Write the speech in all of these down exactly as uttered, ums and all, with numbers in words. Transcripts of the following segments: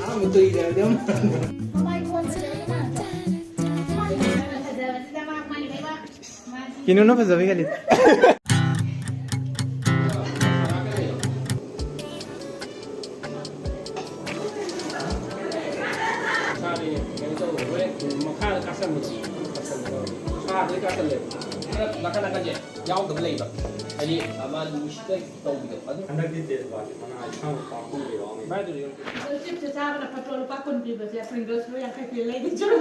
ꯑꯍꯥꯟꯕ ꯇꯨꯏꯗꯕꯗꯤ ꯑꯃ꯫ ꯀꯩꯅꯣꯅ ꯐꯖꯕ ꯍꯦꯜꯂꯤ꯫ ꯃꯈꯥꯗ ꯀꯥꯁꯟꯕꯗꯣ꯫ ꯃꯈꯥꯗ ꯀꯥꯁꯜꯂꯦꯕ꯫ ꯅꯥꯀꯟ ꯅꯥꯀꯟꯁꯦ ꯌꯥꯎꯗꯕ ꯂꯩꯕ꯫ ꯍꯥꯏꯗꯤ, ꯑꯃ ꯅꯨꯡꯁꯤꯠꯇ ꯇꯧꯕꯤꯗꯣ꯫ ꯑꯗꯨ ꯍꯟꯗꯛꯇꯤ ꯇꯦꯖꯄꯥꯠꯁꯦ ꯃꯅꯥ ꯑꯁꯥꯡꯕ ꯄꯥꯛꯄ ꯑꯃ ꯌꯥꯎꯔꯝꯃꯦ꯫ ꯚꯥꯏ, ꯑꯗꯨꯗꯤ ꯌꯣꯟ-, ꯑꯗꯣ ꯆꯤꯞꯁꯦ ꯆꯥꯕꯅ ꯐꯠꯇ꯭ꯔꯣ? ꯂꯨꯄꯥ ꯀꯨꯟ ꯄꯤꯕꯁꯦ Pringles ꯂꯣ ꯌꯥꯡꯈꯩ ꯄꯤ ꯂꯩꯗꯤ ꯆꯨꯝ꯫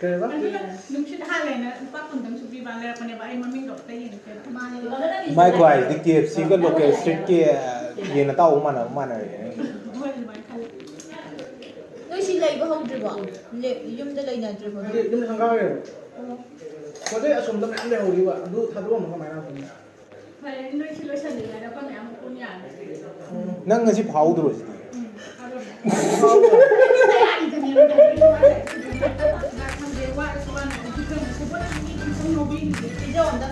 ꯀꯩꯕ? ꯑꯗꯨꯅ ꯅꯨꯡꯁꯤꯠ ꯍꯥꯜꯂꯦꯅ ꯂꯨꯄꯥ ꯀꯨꯟꯗꯪꯁꯨ ꯄꯤꯕ ꯂꯩꯔꯛꯄꯅꯦꯕ꯫ ꯑꯩ ꯃꯃꯤꯡꯗꯣ ꯑꯝꯇ ꯌꯦꯡꯉꯛꯀꯦ꯫ ꯃꯥꯏ ꯈ꯭ꯋꯥꯏꯗꯒꯤ K F C ꯒ local street ꯀꯤ ꯌꯦꯟ ꯑꯇꯥꯎꯕ ꯃꯥꯟꯅꯕ ꯃꯥꯟꯅꯔꯦ꯫ ꯍꯣꯏ, ꯑꯗꯨꯃꯥꯏꯅ ꯈꯜꯂꯦ꯫ ꯅꯣꯏ ꯁꯤ ꯂꯩꯕ ꯍꯧꯗ꯭ꯔꯤꯕꯣ? ꯂꯦ-, ꯌꯨꯝꯗ ꯂꯩꯅꯗ꯭ꯔꯤꯕꯣ? ꯍꯥꯏꯗꯤ ꯌꯨꯝ ꯁꯪꯒꯥꯔꯦꯕ꯫ ꯑꯣ꯫ ꯄꯣꯠ ꯆꯩ ꯑꯁꯣꯝꯗ ꯃꯌꯥꯝ ꯂꯩꯍꯧꯔꯤꯕ, ꯑꯗꯨ ꯊꯥꯗꯣꯛꯑꯝꯃꯒ ꯀꯃꯥꯏꯅ ꯂꯥꯛꯇꯣꯏꯅꯣ? ꯐꯔꯦ, ꯅꯣꯏ ꯁꯤ ꯂꯣꯏꯁꯟꯗ꯭ꯔꯤꯉꯩꯗ ꯑꯩꯈꯣꯏ ꯃꯌꯥꯝ ꯄꯨꯟ ꯌꯥꯔꯅꯤ꯫ ꯅꯪ ꯉꯁꯤ ꯐꯥꯎꯗ꯭ꯔꯣ ꯁꯤꯗꯤ? ꯎꯝ, ꯐꯥꯎꯗ꯭ꯔꯣ? ꯐꯥꯎꯗ꯭ꯔꯣ? ꯈꯪꯗꯦ, ꯋꯥꯔꯁꯨ ꯋꯥꯅ ꯑꯗꯨꯝ ꯈꯔ ꯁꯦꯕꯣꯠ ꯊꯝꯕꯤ, ꯑꯗꯨꯝ ꯉꯧꯕꯤ꯫ ꯄꯤꯖꯧ ꯑꯝꯇ꯫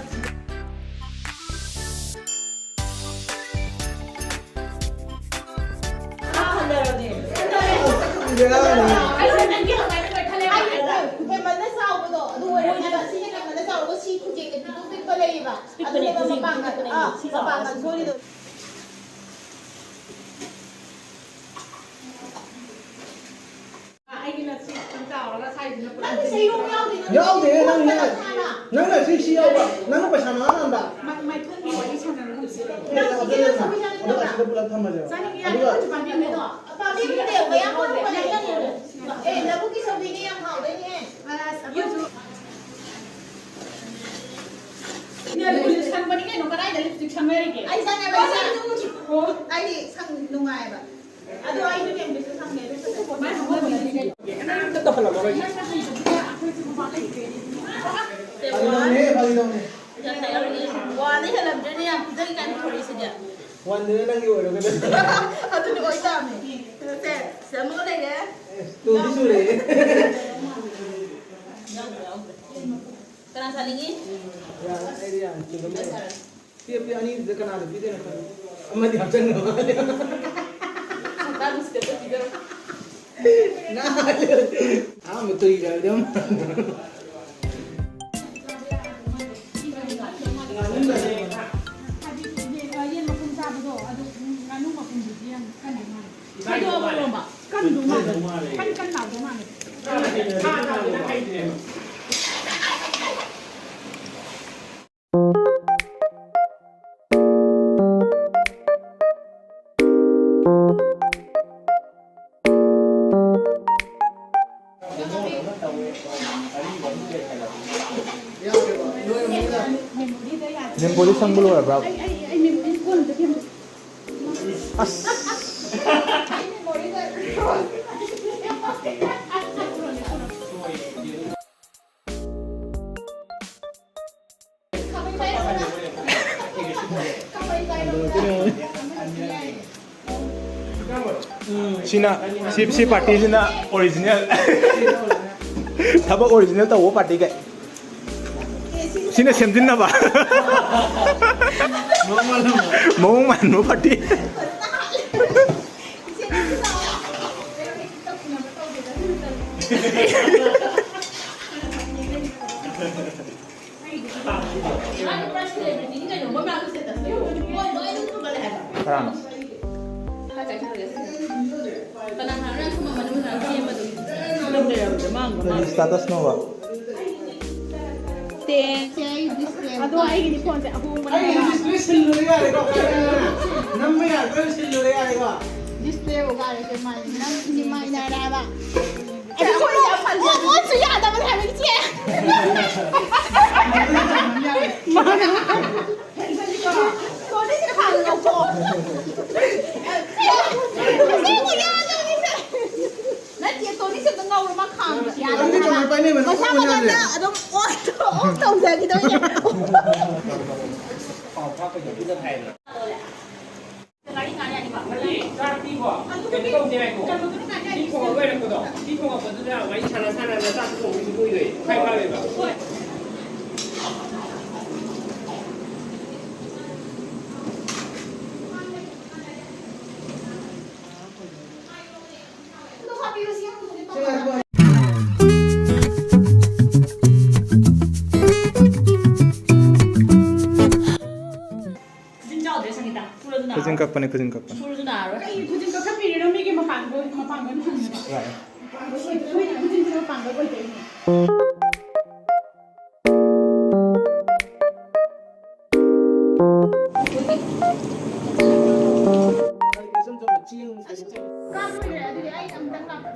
ꯕꯦꯔꯥꯅꯤ꯫ ꯑꯩꯁꯨ ꯅꯪꯒꯤ ꯍꯪꯉꯛꯀꯦ ꯈꯜꯂꯦꯕ꯫ ꯍꯦꯃꯟꯅ ꯆꯥꯎꯕꯗꯣ ꯑꯗꯨ ꯑꯣꯏꯔꯝꯅꯦꯕ꯫ ꯁꯤ ꯍꯦꯟꯅ ꯍꯦꯃꯟꯅ ꯆꯥꯎꯔꯒ ꯁꯤ ꯈꯨꯖꯦꯡꯁꯦ ꯄꯤꯛꯇ꯭ꯔꯨ ꯄꯤꯛꯄ ꯂꯩꯌꯦꯕ꯫ ꯄꯤꯛꯄꯅꯦ, ꯑꯗꯨꯅꯦꯕ ꯈꯨꯖꯦꯡ ꯃꯄꯥꯡꯒꯜ, ꯄꯤꯛꯄꯅꯦ, ꯑꯥ, ꯁꯤ ꯆꯥꯎꯕ꯫ ꯃꯄꯥꯡꯒꯜ ꯁꯣꯔꯤꯗꯣ꯫ ꯑꯩꯒꯤꯅ ꯁꯤ ꯈꯤꯇꯪ ꯆꯥꯎꯔꯒ ꯁꯥꯏꯁꯤꯅ ꯄꯨꯔꯥ ꯅꯪꯒꯤ ꯁꯔꯨꯝ ꯌꯥꯎꯗꯦ, ꯅꯪꯒꯤ ꯌꯥꯎꯗꯦꯍꯦ, ꯅꯪ ꯁꯔꯨꯝ ꯌꯥꯎꯗꯦ꯫ ꯌꯥꯎꯗꯦ꯫ ꯅꯪꯅ ꯁꯤ, ꯁꯤ ꯌꯥꯎꯕ꯫ ꯅꯪꯅ ꯄꯩꯁꯥ ꯃꯉꯥ ꯃꯥꯟꯕ꯫ ꯃ-, ꯃꯥꯏꯊꯣꯟꯒꯤ ꯋꯥꯔꯤ ꯁꯥꯟꯅꯔꯒꯨꯝꯁꯦ꯫ ꯑꯦ, ꯑꯗꯨ ꯅꯪ ꯑꯗꯨ ꯑꯁꯤꯗ ꯄꯨꯂꯞ ꯊꯝꯃꯁꯦꯕ꯫ ꯆꯥꯅꯤꯡꯉꯤ ꯑꯗꯨꯒ ꯌꯥꯅꯤ, ꯄꯥꯝꯕꯤꯗꯣ꯫ ꯄꯥꯝꯕꯤꯗꯨꯗꯤ ꯃꯌꯥꯝ ꯍꯧꯔꯒ ꯂꯩ꯫ ꯑꯦ, ꯂꯧꯕꯨꯛꯀꯤ ꯁꯧꯒ꯭ꯔꯤꯗꯤ ꯌꯥꯝ ꯍꯥꯎꯗꯣꯏꯅꯦꯍꯦ꯫ ꯑꯁ, ꯑꯩꯈꯣꯏꯁꯨ ꯁꯪꯕꯅꯤ ꯀꯩꯅꯣ, ꯀꯗꯥꯏꯗ lipstick ꯁꯪꯅꯔꯤꯒꯦ? ꯑꯩ ꯁꯪꯉꯦꯕ, ꯑꯩ ꯁꯪꯉꯦ꯫ ꯑꯣ꯫ ꯑꯩ ꯁꯪ ꯅꯨꯡꯉꯥꯏꯕ꯫ ꯑꯗꯣ ꯑꯩꯁꯨ ꯀꯦꯝꯕ꯭ꯔꯤꯖꯇ ꯁꯪꯉꯦ, ꯑꯗꯨ ꯐꯖꯩ꯫ ꯀꯃꯥꯏꯅ ꯍꯧꯒꯠꯄꯅꯣ ꯁꯤꯗꯤ? ꯀꯅꯥꯝꯇ ꯇꯧꯍꯜꯂꯝꯃꯔꯣꯏ꯫ ꯅꯪꯅ ꯍꯩꯕꯗꯨꯗ ꯑꯩꯈꯣꯏꯁꯨ ꯃꯄꯥꯟ ꯂꯩꯇ꯭ꯔꯦ꯫ ꯐꯥꯒꯤ ꯇꯧꯅꯦ, ꯐꯥꯒꯤ ꯇꯧꯅꯦ꯫ ꯋꯥꯟꯗ ꯍꯦꯜꯂꯝꯗ꯭ꯔꯦꯅꯦ, ꯌꯥꯝ ꯄꯤꯖꯒꯦ ꯀꯥꯏꯅ ꯄꯨꯊꯣꯔꯛꯏꯁꯤꯗꯤ꯫ ꯋꯥꯟꯗꯨꯅ ꯅꯪꯒꯤ ꯑꯣꯏꯔꯒꯗꯤ꯫ ꯑꯗꯨꯅ ꯑꯣꯏ ꯇꯥꯕꯅꯦ꯫ ꯁꯦ, ꯁꯦ, ꯑꯃꯒ ꯂꯩꯔꯦ꯫ ꯑꯦ, ꯇꯨꯗꯤ ꯁꯨꯔꯦ꯫ ꯌꯥꯎꯗ꯭ꯔꯦ, ꯌꯥꯎꯗ꯭ꯔꯦ꯫ ꯀꯅꯥ ꯁꯥꯅꯤꯡꯉꯤ? ꯌꯥꯔꯦ, ꯑꯩꯗꯤ ꯌꯥꯔꯦ, ꯆꯤꯡꯉꯝꯃꯦ꯫ ꯄꯤꯌꯣ, ꯄꯤꯌꯣ, ꯑꯅꯤꯗꯨꯗ ꯀꯅꯥꯗ ꯄꯤꯗꯣꯏꯅꯣ ꯈꯪꯗꯦ꯫ ꯑꯃꯗꯤ ꯍꯥꯞꯆꯟꯈ꯭ꯔꯕ ꯃꯥꯜꯂꯦ꯫ ꯁꯛꯇꯥꯗꯨ ꯁꯤꯗ ꯆꯠꯈꯤꯗꯣꯔꯦ꯫ ꯅꯥꯜꯂꯦ꯫ ꯑꯍꯥꯟꯕ ꯇꯨꯏ ꯆꯥꯕꯗꯤ ꯌꯥꯝ ꯃꯥꯟꯗ꯭ꯔꯣ? ꯍꯥꯏꯗꯤ ꯌꯦꯟ ꯃꯄꯨꯝ ꯆꯥꯕꯗꯣ ꯑꯗꯨ ꯉꯥꯅꯨ ꯃꯄꯨꯝꯗꯨꯗꯤ ꯌꯥꯝ ꯀꯟꯗꯧ ꯃꯥꯜꯂꯦ꯫ ꯊꯥꯗꯣꯛꯑꯒ ꯂꯣꯟꯕ꯫ ꯀꯟꯗꯧ ꯃꯥꯜꯂꯦ꯫ ꯀꯟ ꯀꯟ ꯂꯥꯎꯗꯧ ꯃꯥꯜꯂꯦ꯫ ꯅꯦꯝꯄꯣꯂꯤ ꯁꯪꯕ ꯂꯣꯏꯔꯕ꯭ꯔꯥ? ꯑꯁ꯫ ꯁꯤꯅ, ꯁꯤ, ꯁꯤ ꯄꯥꯔꯇꯤꯁꯤꯅ ꯑꯣꯔꯤꯖꯤꯅꯦꯜ꯫ ꯊꯕꯛ ꯑꯣꯔꯤꯖꯤꯅꯦꯜ ꯇꯧꯕ ꯄꯥꯔꯇꯤ ꯀꯩ꯫ ꯁꯤꯅ ꯁꯦꯝꯖꯤꯟꯅꯕ꯫ ꯃꯑꯣꯡ ꯃꯥꯟꯕ ꯄꯥꯔꯇꯤ꯫ ꯀꯅꯥꯅꯣ? ꯀꯔꯤ status ꯅꯣꯕ? ꯑꯗꯣ ꯑꯩꯒꯤꯗꯤ ꯐꯣꯟꯁꯦ ꯑꯍꯣꯡꯕꯅꯦ ꯍꯥꯏꯕ꯫ Display ꯁꯤꯜꯂꯨꯔꯦ ꯌꯥꯔꯦꯀꯣ? ꯅꯝꯕ ꯌꯥꯗ꯭ꯔꯣ? ꯁꯤꯜꯂꯨꯔꯦ ꯌꯥꯔꯦꯀꯣ? Display ꯎꯒꯥꯔꯦ ꯏꯃꯥꯏ, ꯅꯪ ꯏꯃꯥꯏ ꯅꯥꯔꯦ ꯍꯥꯏꯕ꯫ ꯑꯣꯟꯁꯨ ꯌꯥꯗꯕꯅꯦ ꯍꯥꯏꯕ ꯏꯆꯦ꯫ ꯅꯠꯇꯦ, ꯇꯣꯅꯤꯁꯦ ꯑꯝꯇ ꯉꯧꯔꯣ, ꯃꯥ ꯈꯥꯡꯕꯁꯨ ꯌꯥꯗꯕꯅꯦ ꯍꯥꯏꯕ꯫ ꯃꯁꯥ ꯃꯊꯟꯇ ꯑꯗꯨꯝ on off ꯇꯧꯖꯈꯤꯗꯣꯏꯅꯦ꯫ ꯆꯥꯛꯇꯤꯀꯣ, ꯀꯩꯅꯣ ꯇꯧꯁꯦ ꯍꯥꯏꯀꯣ꯫ ꯁꯤ ꯊꯣꯡꯕ ꯂꯣꯏꯔꯛꯄꯗꯣ, ꯁꯤ ꯊꯣꯡꯉꯛꯄꯗꯨꯗ ꯋꯥꯔꯤ ꯁꯥꯟꯅ ꯁꯥꯟꯅꯅ ꯆꯥꯛ ꯊꯣꯡꯕꯁꯨ ꯀꯨꯏꯔꯣꯏ꯫ ꯈꯔ ꯋꯥꯠꯂꯦꯕ꯫ ꯀꯛꯄꯅꯦ, ꯈꯨꯖꯤꯟ ꯀꯛꯄꯅꯦ꯫ ꯁꯨꯔꯁꯨ ꯅꯥꯔꯣꯏ꯫ ꯀꯩ ꯈꯨꯖꯤꯟ ꯀꯛꯊꯠꯄꯤꯔꯤꯅꯣ ꯃꯤꯒꯤ ꯃꯄꯥꯡꯒꯜ, ꯃꯄꯥꯡꯒꯜ ꯐꯪꯅꯕ? ꯌꯥꯏ꯫ ꯃꯄꯥꯡꯒꯜ ꯑꯣꯏꯗꯣꯏꯅꯦ꯫ ꯈꯨꯖꯤꯟꯁꯤꯅ ꯃꯄꯥꯡꯒꯜ ꯑꯣꯏꯗꯣꯏꯅꯦ꯫ ꯀꯥꯞꯄ ꯂꯣꯏꯔꯦ, ꯑꯗꯨꯗꯤ ꯑꯩ ꯑꯃꯨꯛꯇꯪ ꯂꯥꯛꯄ-,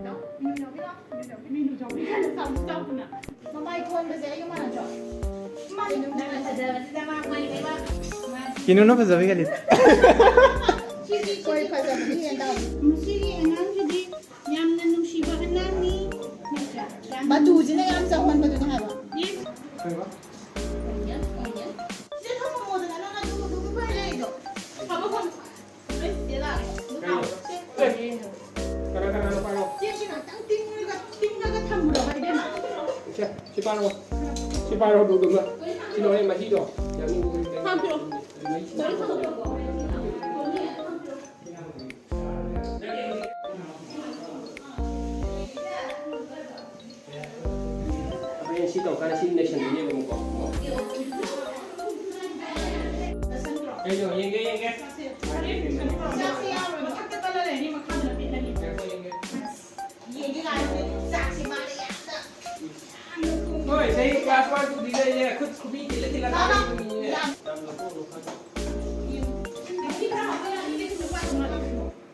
ꯅꯣ? ꯃꯤꯅꯨ ꯌꯥꯎꯕꯤꯔꯣ? ꯃꯤꯅꯨ ꯌꯥꯎꯕꯤꯔꯣ? ꯃꯤꯅꯨ ꯌꯥꯎꯕꯤꯔꯣ? ꯆꯥꯎꯁꯨ ꯆꯥꯎꯗꯅ꯫ ꯃꯃꯥꯏ ꯀꯣꯟꯕꯁꯦ ꯑꯩꯒ ꯃꯥꯟꯅꯗ꯭ꯔꯣ? ꯃꯥꯟꯅꯩ꯫ ꯅꯪꯅ ꯐꯖꯕꯁꯤꯗ ꯃꯥ ꯃꯥꯟꯅꯩꯕ꯫ ꯀꯤꯅꯨꯅ ꯐꯖꯕ ꯍꯦꯜꯂꯤ꯫ ꯁꯤꯗꯤ, ꯍꯣꯏ, ꯁꯤꯗꯤ꯫ ꯐꯖꯕꯗꯤ ꯍꯦꯟ ꯇꯥꯕꯅꯤ꯫ ꯃꯁꯤꯒꯤ ꯑꯉꯥꯡꯁꯤꯗꯤ ꯌꯥꯝꯅ ꯅꯨꯡꯁꯤꯕ ꯑꯉꯥꯡꯅꯤ꯫ ꯅꯠꯇ꯭ꯔꯥ? ꯃꯇꯨꯁꯤꯅ ꯌꯥꯝ ꯆꯥꯎꯍꯟꯕꯗꯨꯅꯦ ꯍꯥꯏꯕ꯫ ꯌꯦ꯫ ꯀꯩꯕ? Onion, onion. ꯁꯤꯗ ꯊꯝꯃꯝꯃꯣꯗꯅ ꯅꯪ ꯑꯗꯨ, ꯑꯗꯨ, ꯑꯗꯨ ꯂꯩꯗꯣ꯫ ꯊꯝꯃꯣ, ꯊꯝꯃꯣ꯫ ꯀꯩꯅꯣ? ꯑꯦ, ꯀꯅꯥ ꯀꯅꯥꯅꯣ ꯄꯥꯏꯔꯣ? ꯆꯦꯁꯤ ꯉꯥꯛꯇꯪ ꯇꯤꯡꯉꯒ, ꯇꯤꯡꯉꯒ ꯊꯝꯃꯨꯔꯕ ꯏꯕꯦꯝꯃ? ꯁꯦ, ꯁꯤ ꯄꯥꯏꯔꯣ꯫ ꯁꯤ ꯄꯥꯏꯔꯣ, ꯑꯗꯨꯗꯨꯒ꯫ ꯁꯤ ꯂꯣꯏꯔꯦ, ꯃꯍꯤꯗꯣ꯫ ꯌꯥꯝ ꯏꯪꯕ ꯏꯪꯕ ꯍꯥꯞꯄꯤꯔꯣ꯫ ꯃꯍꯤ꯫ ꯍꯣꯔꯦꯟ ꯁꯤ ꯇꯧꯔꯀꯥꯟꯗ ꯁꯤ ꯅꯩꯁꯟꯗꯣꯏꯅꯦꯕ ꯑꯃꯨꯛꯀꯣ꯫ ꯀꯩꯅꯣ? ꯌꯦꯡꯒꯦ, ꯌꯦꯡꯒꯦ꯫ ꯍꯣꯏ, ꯆꯍꯤ class one, two ꯗꯤ ꯂꯩꯔꯦ꯫ ꯈꯨꯠ ꯈꯨꯕꯤ ꯊꯤꯜꯂ ꯊꯤꯜꯂ ꯇꯥꯕ ꯇꯥꯕ ꯃꯤꯅꯦ꯫ ꯌꯥꯝ ꯌꯥꯝ ꯂꯧꯊꯣꯛꯎꯅꯨ ꯈꯔ꯫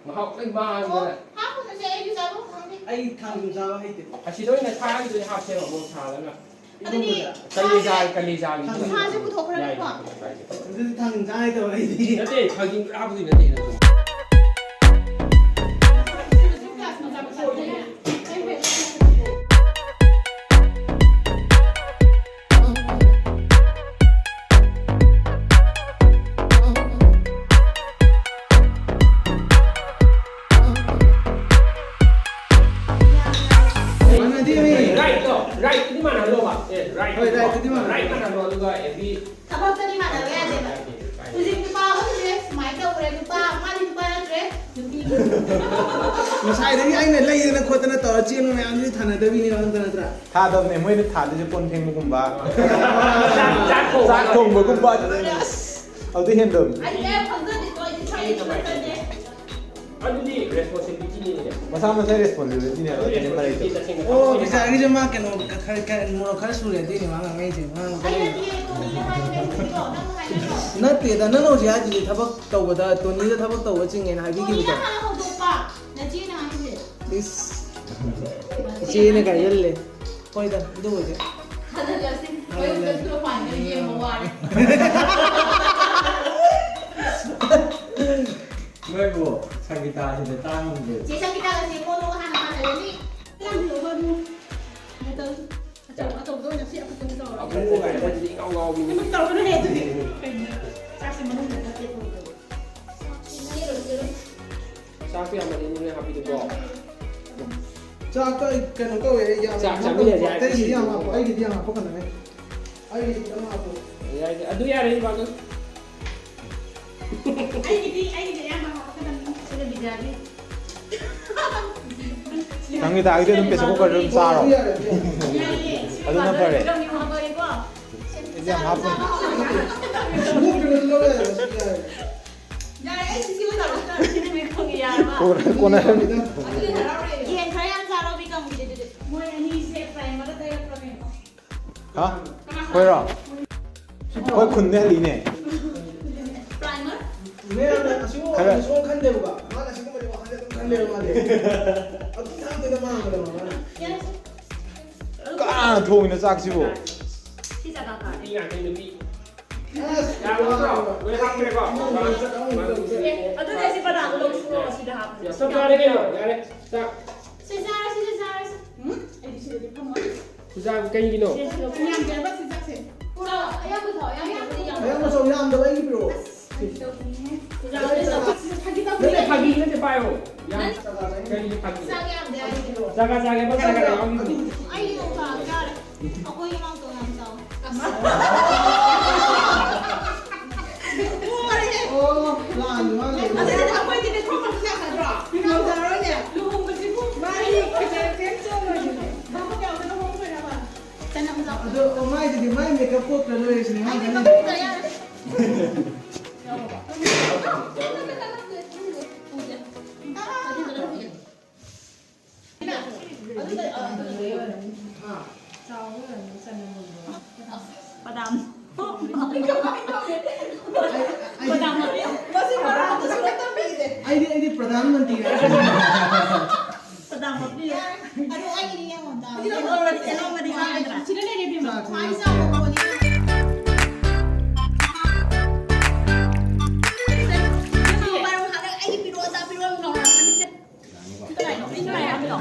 ꯃꯍꯥꯎ ꯂꯣꯏ ꯃꯥꯡꯉꯦ꯫ ꯑꯣ, ꯍꯥꯞꯄꯨꯅꯨꯁꯦ, ꯑꯩꯁꯨ ꯆꯥꯕ ꯐꯪꯗꯦ꯫ ꯑꯩ ꯊꯥꯡꯖꯤꯡ ꯆꯥꯕ ꯍꯩꯇꯦ꯫ ꯑꯁꯤꯗ ꯑꯣꯏꯅ ꯁꯥꯒꯤꯗꯣ ꯑꯣꯏꯅ ꯍꯥꯞꯁꯦꯕ, ꯃꯣꯔꯣꯛ ꯁꯥꯍꯜꯂꯒ꯫ ꯑꯗꯨꯗꯤ ꯏꯔꯣꯟꯕꯗ꯫ ꯀꯂꯦꯖꯥ, ꯀꯂꯦꯖꯥꯒꯤ꯫ ꯁꯥꯁꯦ ꯄꯨꯊꯣꯛꯈ꯭ꯔꯒꯀꯣ꯫ ꯌꯥꯏ, ꯌꯥꯏ, ꯌꯥꯏ꯫ ꯑꯗꯨꯗꯤ ꯊꯥꯡꯖꯤꯡ ꯆꯥ ꯍꯩꯇꯕ ꯑꯩꯗꯤ꯫ ꯅꯠꯇꯦ, ꯊꯥꯡꯖꯤꯡ ꯄꯨꯔꯥ ꯍꯥꯞꯄꯗꯤ ꯅꯠꯇꯦ, ꯅꯠꯇꯦ꯫ ꯃꯥꯟꯅꯗꯦꯃꯤ꯫ Right ꯇꯣ, right ꯇꯨꯗꯤ ꯃꯥꯟꯅꯍꯜꯂꯣꯕ꯫ ꯑꯦ, right ꯍꯣꯏ, right ꯇꯨꯗꯤ ꯃꯥꯟꯅꯍꯜꯂꯣ꯫ Right ꯃꯥꯟꯅꯍꯜꯂꯣ, ꯑꯗꯨꯒ every ꯊꯕꯛꯇꯗꯤ ꯃꯥꯟꯅꯕ ꯌꯥꯗꯦꯕ꯫ ꯍꯧꯖꯤꯛ ꯅꯨꯄꯥ ꯑꯃꯁꯦ ꯁꯨꯃꯥꯏꯅ ꯇꯧꯈ꯭ꯔꯦ, ꯅꯨꯄꯥ, ꯃꯥꯗꯤ ꯅꯨꯄꯥ ꯅꯠꯇ꯭ꯔꯦ, ꯅꯨꯄꯤ꯫ ꯉꯁꯥꯏꯗꯒꯤ ꯑꯩꯅ ꯂꯩꯗꯅ ꯈꯣꯠꯇꯅ ꯇꯧꯔ ꯆꯦꯟꯕ ꯃꯌꯥꯝꯗꯨꯗꯤ ꯊꯥꯅꯗꯕꯤꯅꯦꯕ, ꯅꯠꯇ꯭ꯔꯥ? ꯊꯥꯗꯕꯅꯦ, ꯃꯣꯏꯅ ꯊꯥꯗꯣꯏꯁꯦ ꯀꯣꯟ ꯐꯦꯡꯕꯒꯨꯝꯕ, ꯆꯥꯛ ꯊꯣꯡꯕ꯫ ꯆꯥꯛ ꯊꯣꯡꯕꯒꯨꯝꯕ, ꯑꯗꯨꯗꯅꯦ꯫ ꯑꯁ! ꯑꯗꯨ ꯍꯦꯟꯗꯧꯅꯤ꯫ ꯑꯩ ꯀꯌꯥ ꯈꯪꯖꯗꯦꯀꯣ, ꯑꯩꯗꯤ ꯁ꯭ꯋꯥꯏꯗ ꯈꯪꯖꯗꯦ꯫ ꯑꯗꯨꯗꯤ responsibility ꯅꯤꯅꯦ꯫ ꯃꯁꯥ ꯃꯁꯥꯒꯤ responsibility ꯅꯦꯕ, ꯑꯗꯨꯗꯤ ꯑꯗꯨꯅꯦ ꯃꯔꯩꯗꯣ꯫ Responsibility ꯇꯁꯦꯡꯅ ꯑꯣ, ꯊꯝꯃꯣꯏꯅꯦ꯫ ꯕꯤꯆꯥꯔꯒꯤꯁꯦ ꯃꯥ ꯀꯩꯅꯣ ꯈꯔ, ꯈꯔ, ꯃꯣꯔꯣꯛ ꯈꯔ ꯁꯨꯔꯦ ꯑꯗꯨꯏꯅꯦ ꯃꯥ ꯉꯥꯡꯉꯛꯏꯁꯦ꯫ ꯃꯥ ꯑꯩ ꯉꯥꯡꯉꯛꯄꯗꯣ ꯅꯠꯇꯤꯌꯦ, ꯇꯣꯅꯤꯅ ꯍꯥꯏꯕꯅꯦ ꯍꯧꯖꯤꯛꯀꯤꯗꯣ, ꯅꯪ ꯍꯥꯏꯅꯕ꯭ꯔꯣ? ꯅꯠꯇꯦꯗ, ꯅꯪꯅ ꯍꯧꯖꯤꯛ ꯍꯥꯏꯗꯨꯗꯤ ꯊꯕꯛ ꯇꯧꯕꯗ ꯇꯣꯅꯤꯗ ꯊꯕꯛ ꯇꯧꯕ ꯆꯤꯡꯉꯦꯅ ꯇꯣꯅꯤꯅ ꯍꯥꯏꯕꯤꯈꯤꯕꯗꯣ꯫ ꯍꯥꯟꯅ ꯍꯧꯗꯣꯛꯄ, ꯅꯆꯦꯅ ꯍꯥꯏꯁꯦ꯫ ꯏꯁ꯫ ꯏꯆꯦꯅ ꯀꯥꯏꯖꯜꯂꯦ꯫ ꯍꯣꯏꯗ, ꯑꯗꯨꯕꯨꯗꯤ꯫ ꯊꯥꯖꯤꯜꯂꯁꯤ꯫ ꯃꯌꯨꯝꯗ ꯊꯥꯖꯤꯜꯂꯁꯤ꯫ ꯊꯣꯛꯂꯛꯄ ꯀꯥꯟꯗ ꯌꯦꯡꯕ ꯋꯥꯔꯦ꯫ ꯅꯣꯏꯕꯨ ꯁꯪꯒꯤꯇꯥꯁꯤꯗ ꯇꯥꯡꯉꯝꯗꯦ꯫ ꯆꯦ ꯁꯪꯒꯤꯇꯥꯒ ꯆꯦ ꯃꯣꯅꯣꯒ ꯍꯥꯟꯅ ꯃꯥꯟꯅꯔꯅꯤ꯫ ꯌꯥꯝ ꯐꯖꯕ ꯑꯗꯨ꯫ ꯃꯇꯧ ꯑꯆꯧ-, ꯑꯆꯧꯕꯗ ꯑꯣꯏꯅ ꯁꯤ ꯑꯐꯖꯕ ꯇꯧꯔꯣ꯫ ꯑꯕꯨꯡꯉꯣ ꯀꯥꯏꯅ ꯇꯧꯔꯤꯁꯤꯗꯤ ꯏꯉꯥꯎ ꯉꯥꯎꯕꯤꯅꯤ꯫ ꯀꯩꯅꯣ ꯇꯧꯔꯣ ꯍꯦ ꯑꯗꯨꯗꯤ꯫ ꯀꯩꯅꯣ? ꯆꯥꯛꯁꯦ ꯃꯅꯨꯡꯗ ꯅꯠꯇꯦ ꯊꯣꯡꯗꯣꯏ꯫ ꯆꯦꯔꯣ, ꯆꯦꯔꯣ꯫ ꯆꯥꯛꯇꯣ ꯌꯥꯝ ꯃꯟꯂꯦꯅꯦ ꯍꯥꯞꯄꯤꯗꯨꯕꯣ꯫ ꯆꯥꯛꯇꯣ ꯑꯩ ꯀꯩꯅꯣ ꯇꯧꯋꯦ, ꯑꯩ ꯌꯥꯝ ꯆꯥꯛ ꯍꯥꯞꯄ-, ꯆꯥꯃꯤꯟꯅꯁꯦ ꯍꯥꯏꯔ ꯑꯇꯩꯒꯤꯗꯤ ꯌꯥꯝ ꯍꯥꯞꯄꯣ, ꯑꯩꯒꯤꯗꯤ ꯌꯥꯝ ꯍꯥꯞꯄꯛꯀꯅꯨꯍꯦ꯫ ꯑꯩꯒꯤꯗꯤ ꯈꯤꯇꯪ ꯍꯥꯞꯄꯣ꯫ ꯌꯥꯏ, ꯑꯗꯨ ꯌꯥꯔꯦ, ꯏꯕꯥꯅꯤ꯫ ꯑꯩꯒꯤꯗꯤ, ꯑꯩꯒꯤꯗꯤ ꯑꯌꯥꯝꯕ ꯍꯥꯞꯄꯛꯀꯗꯕꯅꯤ, ꯁꯤꯗ ꯕꯤꯗ꯭ꯌꯥꯒꯤ꯫ ꯅꯪꯒꯤ ꯗꯥꯏꯒꯤꯗꯤ ꯑꯗꯨꯝ pressure cooker ꯗ ꯑꯗꯨꯝ ꯆꯥꯔꯣ꯫ ꯑꯗꯨ ꯌꯥꯔꯦ, ꯑꯗꯨ ꯌꯥꯔꯦ꯫ ꯌꯥꯏꯌꯦ, ꯁꯤ ꯑꯗꯨꯅ ꯐꯔꯦ꯫ ꯐꯤꯂꯝꯒꯤ ꯃꯍꯥꯎ ꯇꯧꯔꯦꯀꯣ꯫ ꯑꯩꯗꯤ ꯌꯥꯝ ꯍꯥꯞꯄꯣꯏ꯫ ꯁꯤꯕꯨ ꯀꯩꯅꯣ ꯂꯧ ꯌꯥꯔꯦ, ꯁꯤ ꯌꯥꯔꯦ꯫ ꯌꯥꯔꯦ, ꯑꯩ ꯁꯤ ꯁꯤꯕ ꯇꯧꯔꯣ꯫ ꯁꯤꯅ ꯃꯤ ꯈꯣꯡꯒꯤ ꯌꯥꯔꯕ? ꯀꯣꯟꯅ-, ꯀꯣꯟꯅꯔꯅꯤ꯫ ꯑꯗꯨꯗꯤ ꯍꯔꯥꯎꯔꯦ꯫ ꯌꯦꯟ ꯈꯔ ꯌꯥꯝ ꯆꯥꯔꯣ, ꯕꯤꯀꯝꯒꯤꯗꯤ ꯑꯗꯨꯗꯤ꯫ ꯃꯣꯏ ꯑꯅꯤꯁꯦ primer ꯗ ꯇꯩꯔꯛꯄ꯭ꯔꯥ ꯀꯩꯅꯣ? ꯍꯥ? ꯑꯩꯈꯣꯏꯔꯣ? ꯑꯩꯈꯣꯏ ꯈꯨꯟꯗ ꯍꯜꯂꯤꯅꯦ꯫ Primer? ꯃꯌꯥꯝꯅ ꯑꯁꯤꯒꯨꯝꯕ ꯈꯔ ꯋꯥꯈꯜꯗ ꯁꯨꯡꯈꯟ ꯈꯟꯗꯦꯕꯀꯣ꯫ ꯃꯥꯅ ꯑꯁꯤꯒꯨꯝꯕꯗꯤ ꯋꯥꯈꯜꯗ ꯑꯗꯨꯝ ꯈꯜꯂꯦꯕ ꯃꯥꯗꯤ꯫ ꯑꯗꯨꯝ ꯊꯥꯡꯗꯣꯏꯗ ꯃꯥꯡꯕꯗ ꯃꯥꯅ꯫ ꯌꯥꯔꯦ꯫ ꯀꯅꯥꯅ ꯊꯣꯡꯉꯤꯅꯣ ꯆꯥꯛꯁꯤꯕꯨ? ꯁꯤ ꯆꯥꯛ ꯀꯥ ꯀꯥ? ꯅꯨꯄꯤ ꯉꯥꯛꯇꯅꯤ, ꯅꯨꯄꯤ꯫ ꯑꯁ, ꯌꯥꯔꯕ ꯅꯠꯇ꯭ꯔꯣ? ꯂꯣꯏ ꯍꯥꯞꯈ꯭ꯔꯦꯀꯣ? ꯑꯃꯨꯛ ꯑꯃꯨꯛ ꯆꯠ-, ꯑꯃꯨꯛ ꯑꯃꯨꯛ ꯆꯠ-, ꯑꯦ, ꯑꯗꯨꯗꯤ ꯑꯁꯤ ꯄꯇꯥꯗꯣ ꯂꯧꯊꯣꯛꯑꯣ, ꯑꯁꯤꯗ ꯍꯥꯞꯄꯁꯤ꯫ ꯆꯞ ꯆꯥꯔꯦ ꯀꯩꯅꯣ? ꯌꯥꯔꯦ꯫ ꯆꯥꯛ꯫ ꯁꯤ ꯆꯥꯔꯁꯤ, ꯁꯤ ꯆꯥꯔꯁꯤ꯫ ꯎꯝ? ꯑꯩꯗꯤ ꯁꯤꯗꯗꯤ ꯐꯝꯃꯣꯏ꯫ ꯆꯨꯖꯥꯛ ꯀꯩꯒꯤꯅꯣ? ꯁꯤ ꯁꯤꯗ ꯌꯥꯝꯗꯦꯕ ꯆꯨꯖꯥꯛꯁꯦ꯫ ꯆꯥꯎ, ꯑꯌꯥꯝꯕ ꯆꯥꯎ, ꯑꯌꯥꯝꯕ ꯆꯥꯎ, ꯌꯥꯝꯗꯦ, ꯌꯥꯝꯗꯦ꯫ ꯑꯌꯥꯝꯕ ꯆꯥꯎ, ꯌꯥꯝꯗꯕ ꯑꯩꯒꯤ ꯄꯤꯔꯛꯑꯣ꯫ ꯑꯁ, ꯐꯥꯒꯤ ꯇꯧꯕꯅꯤꯍꯦ꯫ ꯆꯨꯖꯥꯛ ꯅꯠꯇꯦ, ꯆꯥꯎ꯫ ꯐꯥꯒꯤ ꯅꯠꯇꯦ, ꯄꯥꯏꯌꯣ꯫ ꯌꯥꯝ ꯅꯪ ꯀꯩꯒꯤ ꯐꯥꯒꯤ? ꯆꯥꯛ ꯌꯥꯝꯗꯦ ꯍꯥꯏꯁꯤꯗꯤ꯫ ꯆꯥꯛ ꯆꯥꯒꯦ, ꯆꯥꯒꯦ, ꯆꯥꯒꯦ, ꯆꯥꯒꯦ꯫ ꯑꯩ ꯅꯣꯡ ꯐꯥꯗꯣꯛ ꯆꯥꯔꯦ꯫ ꯑꯩꯈꯣꯏ ꯏꯃꯥ ꯇꯣ ꯌꯥꯝ ꯆꯥꯎ꯫ ꯑꯣ, ꯂꯥꯟ ꯃꯥ ꯂꯩ꯫ ꯑꯗꯨꯗꯤ ꯑꯩꯈꯣꯏꯗꯤ ꯅꯦ ꯈꯣꯡ ꯈꯣꯡ ꯆꯥꯒꯗ꯭ꯔꯣ? ꯉꯝꯖꯔꯔꯣꯏꯅꯦ꯫ ꯂꯨꯍꯣꯡꯕꯁꯤꯕꯨ ꯃꯥꯗꯤ ꯀꯩꯗꯧꯔꯒꯦ? ꯆꯣꯡꯉꯣꯏꯗꯣꯏꯅꯦ꯫ ꯚꯥꯕꯣꯛ ꯌꯥꯎꯗꯅ ꯍꯣꯡꯗꯣꯏꯔꯕ? ꯆꯅꯝ ꯆꯥꯎ꯫ ꯑꯗꯣ, ꯑꯣ, ꯃꯥꯏꯗꯨꯗꯤ ꯃꯥꯏ ꯃꯦꯀꯞ ꯀꯣꯛꯇ ꯂꯣꯏꯔꯁꯤꯅꯦ, ꯃꯥ ꯑꯩꯗꯤ ꯈꯜꯂꯤꯁꯦ꯫ ꯃꯀꯣꯛꯇ ꯌꯥꯔꯦ꯫ ꯄꯗꯥꯝ꯫ ꯄꯗꯥꯝ ꯍꯥꯞꯄꯤꯌꯨ꯫ ꯑꯩꯗꯤ, ꯑꯩꯗꯤ ꯄ꯭ꯔꯙꯥꯟ ꯃꯟꯇ꯭ꯔꯤ꯫ ꯄꯗꯥꯝ ꯍꯥꯞꯄꯤꯌꯨ꯫ ꯑꯗꯣ ꯑꯩꯒꯤꯗꯤ ꯌꯦꯡꯉꯣ, ꯗꯥꯎ꯫ ꯁꯤꯗ ꯂꯣꯡꯕꯗꯤ ꯆꯥꯒꯗ꯭ꯔꯥ? ꯆꯥꯛ ꯈ꯭ꯋꯥꯏ ꯆꯥꯎꯕ ꯄꯣꯠꯅꯤ꯫ ꯁꯦ, ꯁꯦ꯫ ꯑꯩꯒꯤ ꯄꯤꯔꯛꯑꯣ, ꯑꯆꯥ ꯄꯤꯔꯛꯑꯣ, ꯂꯥꯎꯔꯛꯀꯅꯤꯁꯦ꯫ ꯁꯤ ꯀꯅꯥꯏꯅꯣ? ꯁꯤ ꯀꯅꯥꯏ ꯍꯥꯞꯄꯤꯅꯣ?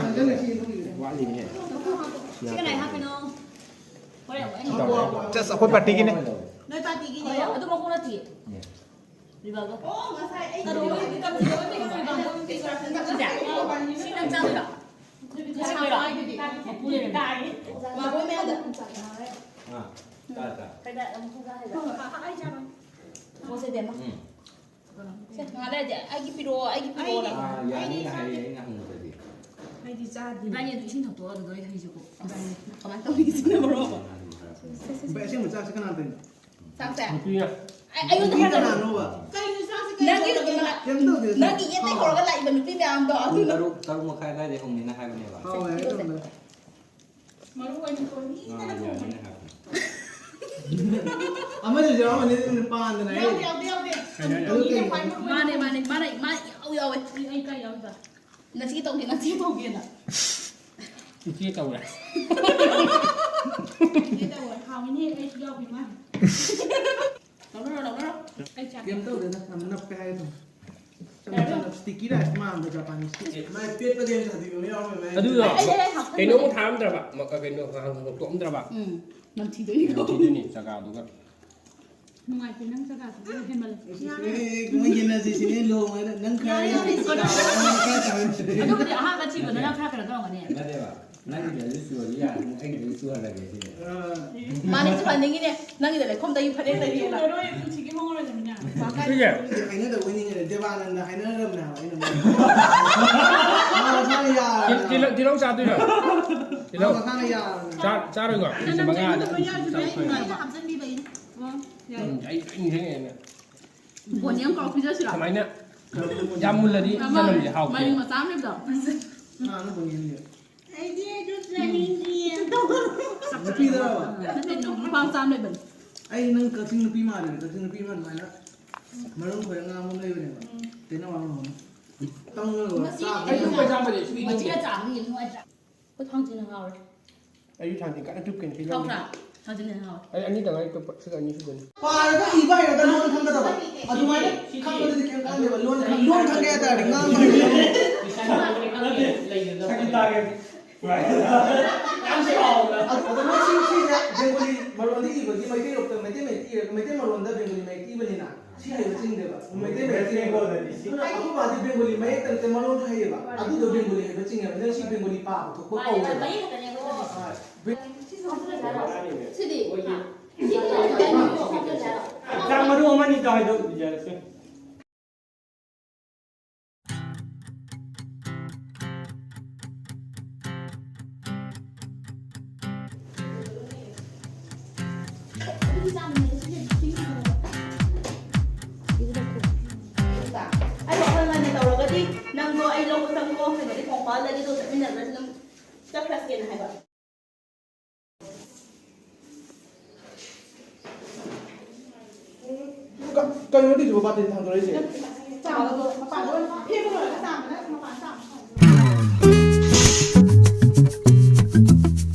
ꯋꯥꯠꯂꯤꯅꯦ꯫ ꯁꯤ ꯀꯅꯥꯏ ꯍꯥꯞꯄꯤꯅꯣ? ꯍꯣꯔꯦꯟ ꯑꯃꯨꯛ ꯑꯩꯅ ꯍꯥꯞꯄꯤꯅꯣ꯫ ꯆꯁ, ꯑꯩꯈꯣꯏ ꯄꯥꯔꯇꯤꯒꯤꯅꯦ꯫ ꯅꯣꯏ ꯄꯥꯔꯇꯤꯒꯤꯅꯦ? ꯍꯣꯏ, ꯑꯗꯨ ꯃꯈꯣꯡ ꯅꯠꯇꯤꯌꯦ꯫ ꯔꯤꯕꯥꯜꯗꯣ꯫ ꯑꯣ, ꯉꯁꯥꯏ ꯑꯩ ꯀꯔꯣ? ꯁꯤ ꯅꯪ ꯆꯥꯗꯣꯏꯔꯣ? ꯉꯁꯤ ꯂꯣꯏꯔꯣ? ꯃꯄꯨ ꯂꯩꯔꯝꯃꯦ꯫ ꯃꯥꯕꯣꯏ ꯃꯌꯥꯗ꯫ ꯑꯥ, ꯇꯥ, ꯇꯥ꯫ ꯀꯩꯗ ꯑꯃꯨꯛ ꯈꯪꯖ ꯍꯥꯏꯕ? ꯑꯥ, ꯑꯥ, ꯑꯩ ꯆꯥꯔꯣꯏ꯫ ꯃꯣꯁꯦ ꯗꯦꯝꯃ꯫ ꯎꯝ꯫ ꯁꯦ, ꯉꯥꯏꯍꯥꯛ ꯂꯩꯔꯗꯤ ꯑꯩꯒꯤ ꯄꯤꯔꯛꯑꯣ, ꯑꯩꯒꯤ ꯄꯤꯔꯛꯑꯣ꯫ ꯑꯥ, ꯌꯥꯅꯤ, ꯍꯥꯏꯔꯦ, ꯑꯩꯅ ꯍꯪꯕꯗꯗꯤ꯫ ꯑꯩꯗꯤ ꯆꯥꯗꯦ꯫ ꯏꯕꯥꯅꯤ ꯑꯗꯨ ꯏꯁꯤꯡ ꯊꯛꯇꯣꯛꯑꯣ, ꯑꯗꯨꯗ ꯑꯩ ꯍꯩꯁꯦꯀꯣ꯫ ꯀꯃꯥꯏꯅ ꯇꯧꯔꯤꯁꯤꯅ ꯃꯔꯣꯜ ꯑꯃ꯫ ꯚꯥꯏ, ꯑꯁꯦꯡꯕ ꯆꯥꯛꯁꯦ ꯀꯅꯥ ꯇꯧꯔꯤꯅꯣ? ꯆꯥꯛꯁꯦ? ꯅꯨꯄꯤꯅ꯫ ꯑꯩ, ꯑꯩꯉꯣꯟꯗ ꯅꯨꯄꯤ ꯍꯥꯏꯔꯛꯀꯅꯨ꯫ ꯀꯅꯥꯅꯣꯕ? ꯀꯩꯅꯣ ꯆꯥꯛꯁꯦ ꯀꯩꯅꯣ ꯅꯪꯒꯤ ꯇꯧꯔꯒꯦ? ꯀꯩꯝ ꯇꯧꯗꯦ꯫ ꯅꯪꯒꯤ ꯌꯦꯠꯇꯩ ꯍꯧꯔꯒ ꯂꯥꯛꯏꯕ ꯅꯨꯄꯤ ꯃꯌꯥꯝꯗꯣ ꯄꯨꯡ ꯑꯗꯨꯅ꯫ ꯇꯔꯨꯛ, ꯇꯔꯨꯛ ꯃꯈꯥꯏ ꯑꯗꯥꯏꯗꯩ ꯍꯧꯅꯤꯅ ꯍꯥꯏꯕꯅꯦꯕ꯫ ꯍꯥꯎꯋꯦ ꯍꯥꯏꯒꯗꯕꯅꯦ꯫ ꯃꯔꯨ ꯑꯣꯏꯅ ꯊꯣꯡꯉꯤ꯫ ꯑꯥ, ꯌꯥꯅꯤ ꯍꯥꯏꯕꯅꯦ꯫ ꯑꯃꯁꯨ ꯌꯥꯎꯔꯝꯃꯅꯤ, ꯑꯗꯨꯅ ꯄꯥꯟꯗꯅ ꯍꯥꯏ꯫ ꯌꯥꯎꯗꯦ, ꯌꯥꯎꯗꯦ, ꯌꯥꯎꯗꯦ꯫ ꯑꯗꯨ ꯀꯩꯅꯣ? ꯃꯥꯅꯦ, ꯃꯥꯅꯦ, ꯃꯥꯅ, ꯃꯥ ꯌꯥꯎ ꯌꯥꯎꯋꯦ꯫ ꯑꯩ, ꯑꯩ ꯀꯥꯏ ꯌꯥꯎꯔꯤꯕ? ꯅꯆꯦ ꯇꯧꯒꯦ, ꯅꯆꯦ ꯇꯧꯒꯦꯅ꯫ ꯏꯆꯦ ꯇꯧꯔꯦ꯫ ꯏꯆꯦ ꯇꯧꯔꯦ꯫ ꯍꯥꯎꯏꯅꯦ, ꯑꯩꯁꯨ ꯌꯥꯎꯕꯤ ꯃꯥꯜꯂꯦ꯫ ꯂꯧꯅꯔꯣ, ꯂꯧꯅꯔꯣ꯫ ꯑꯩ ꯆꯥꯒꯦ꯫ ꯀꯩꯝ ꯇꯧꯗꯦꯗ, ꯌꯥꯝ ꯅꯞꯄꯦ ꯍꯥꯏꯒꯦ ꯇꯧꯅꯤ꯫ ꯌꯥꯔꯦ꯫ Sticky rice ꯃꯥꯟꯕ Japanese ꯇꯤ꯫ ꯑꯦ, ꯃꯥꯏ ꯄꯦꯠꯄꯗꯤ ꯑꯩꯅ ꯁꯥꯊꯤꯕ ꯑꯃ ꯌꯥꯎꯔꯝꯃꯦ, ꯃꯥꯏ ꯑꯗꯨꯗꯣ ꯑꯩ, ꯑꯩ, ꯑꯩ ꯍꯥꯞꯆꯟꯒꯦ꯫ ꯀꯩꯅꯣꯝ ꯊꯥꯔꯝꯗ꯭ꯔꯕ? ꯃ-, ꯀꯩꯅꯣ, ꯍꯥꯡꯇꯣꯛꯑꯝꯗ꯭ꯔꯕ? ꯎꯝ, ꯅꯝꯊꯤꯗꯣꯏꯅꯤꯀꯣ꯫ ꯅꯝꯊꯤꯗꯣꯏꯅꯤ ꯖꯒꯥꯗꯨꯒ꯫ ꯅꯨꯡꯉꯥꯏꯇꯦ, ꯅꯪ ꯆꯥꯛ ꯆꯥꯕꯗꯣ ꯍꯦꯟꯃꯜꯂꯦ꯫ ꯑꯦ, ꯃꯣꯏ ꯌꯦꯟꯅꯁꯤ ꯁꯤꯅꯦ, ꯂꯨꯍꯣꯡꯉꯒ ꯅꯪ ꯈꯔ ꯌꯥꯔꯦ, ꯌꯥꯝ ꯌꯥꯔꯦ, ꯆꯥꯎꯔꯦ, ꯅꯪ ꯈꯔ ꯆꯥꯎꯔꯦ꯫ ꯑꯗꯨꯕꯨꯗꯤ ꯑꯍꯥꯟꯕ ꯊꯤꯕꯗꯅ ꯈꯔ ꯀꯩꯅꯣ ꯇꯧꯔꯝꯒꯅꯤ꯫ ꯅꯠꯇꯦꯕ, ꯅꯪꯒꯤꯗꯁꯨ ꯆꯨꯔꯗꯤ ꯌꯥꯔꯦ, ꯑꯩꯒꯤꯗꯁꯨ ꯆꯨꯍꯜꯂꯒꯦ ꯁꯤꯅꯦ꯫ ꯑꯥ꯫ ꯃꯥꯅꯦ, ꯆꯨꯍꯟꯅꯤꯡꯉꯤꯅꯦ, ꯅꯪꯒꯤꯗ ꯂꯩꯈꯣꯝꯗꯒꯤ ꯐꯅꯦꯛ ꯂꯩꯔꯤꯑꯅ꯫ ꯆꯨꯔꯔꯣꯏ, ꯄꯨꯟꯁꯤꯒꯤ ꯍꯣꯡꯉꯔꯣꯏꯗꯕꯅꯤꯅ꯫ ꯁꯤꯁꯦ꯫ ꯍꯥꯏꯅꯗꯧꯕꯅꯤꯅꯦ, ꯗꯦꯕꯥꯅꯟꯗ ꯍꯥꯏꯅꯔꯝꯅꯦ ꯍꯥꯏꯕ ꯑꯩꯅ ꯃꯉꯣꯟꯗ꯫ ꯃꯥ ꯃꯁꯥꯅ ꯌꯥꯔꯕꯅꯦ ꯇꯤꯜ-, ꯍꯥꯏꯕ꯫ ꯇꯤꯜꯍꯧ ꯆꯥꯗꯣꯏꯔꯣ? ꯃꯥ ꯇꯤꯜꯍꯧ꯫ ꯃꯁꯥꯅ ꯌꯥꯔꯕꯅꯦ꯫ ꯆꯥ-, ꯆꯥꯔꯣꯏꯀꯣ? ꯅꯪ ꯃꯉꯥ ꯅꯪ ꯆꯥꯔꯣꯏ꯫ ꯑꯩꯅ ꯍꯥꯞꯆꯤꯟꯕꯤꯕꯩꯅꯦ꯫ ꯑꯣ, ꯌꯥꯏ꯫ ꯎꯝ, ꯑꯩ ꯂꯣꯏ ꯅꯤꯡꯁꯤꯡꯉꯛꯑꯦꯅꯦ꯫ ꯕꯣꯅꯤ ꯑꯃ ꯀꯧꯔ ꯄꯤꯖꯁꯤꯔꯣ? ꯁꯨꯃꯥꯏꯅ ꯌꯥꯝ ꯃꯨꯜꯂꯗꯤ ꯑꯃ ꯆꯅꯝꯁꯦ ꯍꯥꯎꯇꯦ꯫ ꯃꯥꯏꯔꯦꯟ ꯃꯆꯥ ꯑꯃ ꯂꯩꯕꯗꯣ꯫ ꯀꯅꯥꯅꯣ ꯕꯣꯅꯤ ꯍꯥꯏꯁꯦ? ꯑꯩꯗꯤ ꯑꯗꯨ ꯆꯥꯅꯤꯡꯗꯤꯌꯦ꯫ ꯅꯨꯄꯤꯗꯔꯕ? ꯅꯠꯇꯦ, ꯅꯨꯄꯥ ꯃꯆꯥ ꯑꯃ ꯂꯩꯕꯅꯤ꯫ ꯑꯩ ꯅꯪ ꯀꯛꯆꯤꯡ ꯅꯨꯄꯤ ꯃꯥꯜꯂꯦ, ꯀꯛꯆꯤꯡ ꯅꯨꯄꯤ ꯑꯃ ꯑꯗꯨꯃꯥꯏꯅ ꯃꯔꯝ ꯈꯣꯏꯔ ꯉꯥꯡꯕ ꯑꯃ ꯂꯩꯕꯅꯦꯕ꯫ ꯎꯝ꯫ ꯇꯦꯅꯋꯥꯡ ꯍꯧꯅ꯫ ꯇꯪꯉꯒ ꯃꯁꯤ ꯆꯥꯕ ꯑꯩ ꯌꯥꯝ ꯊꯨꯝꯕ ꯆꯥꯕꯗꯤ ꯁꯨꯏ ꯃꯆꯤꯒ ꯊꯨꯝꯗꯦ꯫ ꯆꯥꯕꯗꯤ ꯌꯥꯝ ꯅꯨꯡꯉꯥꯏꯇ꯭ꯔꯥ? ꯑꯩꯈꯣꯏ ꯊꯥꯡꯖꯤꯡꯅ ꯍꯥꯎꯔꯦ꯫ ꯑꯩꯁꯨ ꯊꯥꯡꯖꯤꯡ ꯀꯟꯅ ꯆꯨꯞꯀꯦꯅ ꯁꯤ ꯍꯥꯎꯇ꯭ꯔꯥ? ꯂꯧꯔꯤ꯫ ꯊꯥꯡꯖꯤꯡꯅ ꯍꯦꯟꯅ ꯍꯥꯎꯔꯦ꯫ ꯑꯩ ꯑꯅꯤꯇ ꯉꯥꯏ, ꯑꯇꯣꯞꯄ ꯁꯤꯒ ꯑꯅꯤ ꯁꯨꯗꯣꯏꯅꯤ꯫ ꯄꯥꯔꯒ ꯏꯕ ꯍꯩꯔꯒ ꯂꯣꯟ ꯈꯪꯒꯗꯕ꯫ ꯑꯗꯨꯃꯥꯏꯅ ꯈꯪꯕꯗꯨꯗꯤ ꯀꯩꯝ ꯀꯥꯟꯗꯦꯕ꯫ ꯂꯣꯟ ꯈꯪ-, ꯂꯣꯟ ꯈꯪꯒꯦ ꯍꯥꯏ ꯇꯥꯔꯗꯤ ꯉꯥꯡꯕ ꯍꯩꯒꯗꯕ꯫ ꯅꯠꯇꯦ, ꯁꯛꯀꯤ ꯇꯥꯒꯦ꯫ ꯌꯥꯝ ꯁꯥꯎꯅ꯫ ꯑꯗꯣ, ꯑꯗꯣ ꯃꯁꯤ, ꯁꯤꯁꯦ ꯕꯦꯡꯒꯣꯂꯤ ꯃꯔꯣꯟꯗ ꯏꯕꯒꯤ ꯃꯩꯇꯩꯂꯣꯟꯗ, ꯃꯩꯇꯩ ꯃꯌꯦꯛꯇ ꯏꯔꯒ ꯃꯩꯇꯩ ꯃꯔꯣꯟꯗ ꯕꯦꯡꯒꯣꯂꯤ ꯃꯌꯦꯛꯇ ꯏꯕꯅꯤꯅ ꯁꯤ ꯍꯩꯕ ꯆꯤꯡꯗꯦꯕ꯫ ꯃꯩꯇꯩ ꯃꯌꯦꯛꯇ ꯏꯕ꯫ ꯕꯦꯡꯒꯣꯂꯗꯗꯤ ꯁꯤ ꯑꯗꯨꯅ ꯑꯩꯈꯣꯏ ꯕꯥꯗꯤ ꯕꯦꯡꯒꯣꯂꯤ ꯃꯌꯦꯛꯇ ꯅꯠꯇꯦ ꯃꯔꯣꯟꯁꯨ ꯍꯩꯌꯦꯕ꯫ ꯑꯗꯨꯗꯣ ꯕꯦꯡꯒꯣꯂꯤ ꯍꯩꯕ ꯆꯤꯡꯉꯦꯕ꯫ ꯅꯪ ꯁꯤ ꯕꯦꯡꯒꯣꯂꯤ ꯄꯥꯕ ꯊꯣꯛꯄ ꯃꯥꯅꯦ, ꯃꯥꯅꯦ, ꯀꯧꯋꯦꯕ꯫ ꯃꯌꯦꯛ ꯈꯛꯇꯅꯦꯕꯀꯣ꯫ ꯍꯣꯏ꯫ ꯕꯦꯡ- ꯁꯤꯁꯨ ꯍꯥꯞꯆꯤꯜꯂꯁꯦ ꯍꯥꯏꯔꯣ? ꯁꯤꯗꯤ? ꯍꯥ? ꯁꯤꯗꯤ ꯍꯥꯞꯆꯤꯜꯂꯁꯦ ꯍꯥꯏꯔꯣ? ꯆꯥꯛ ꯃꯔꯨ ꯑꯃꯅꯤꯗ ꯍꯥꯏꯗꯣꯛꯄꯤꯔꯁꯦ꯫ ꯑꯩ ꯋꯥꯈꯜ ꯉꯟꯅ ꯇꯧꯔꯒꯗꯤ ꯅꯪꯗꯣ ꯑꯩ ꯂꯧꯕ ꯆꯪꯉꯣ, ꯀꯩꯅꯣꯗꯤ ꯊꯣꯡ ꯄꯥꯜꯂꯒꯦ, ꯑꯗꯨꯒ ꯆꯠꯃꯤꯟꯅꯈ꯭ꯔꯁꯤ, ꯑꯗꯨꯝ ꯆꯠꯈ꯭ꯔꯁꯦꯅ ꯍꯥꯏꯕ꯫ ꯀ-, ꯀꯩꯅꯣ ꯅꯠꯇꯦ ꯁꯤꯕꯣ ꯕꯥꯇꯤꯟ ꯊꯥꯡꯗꯣꯔꯛꯏꯁꯦ? ꯆꯥꯝꯕꯗꯣ ꯃꯄꯥꯟꯗ ꯑꯣꯏꯅ ꯐꯦꯡꯕ ꯂꯣꯏꯔꯒ ꯆꯥꯝꯕꯅ ꯃꯄꯥꯟ ꯆꯥꯝꯕ꯫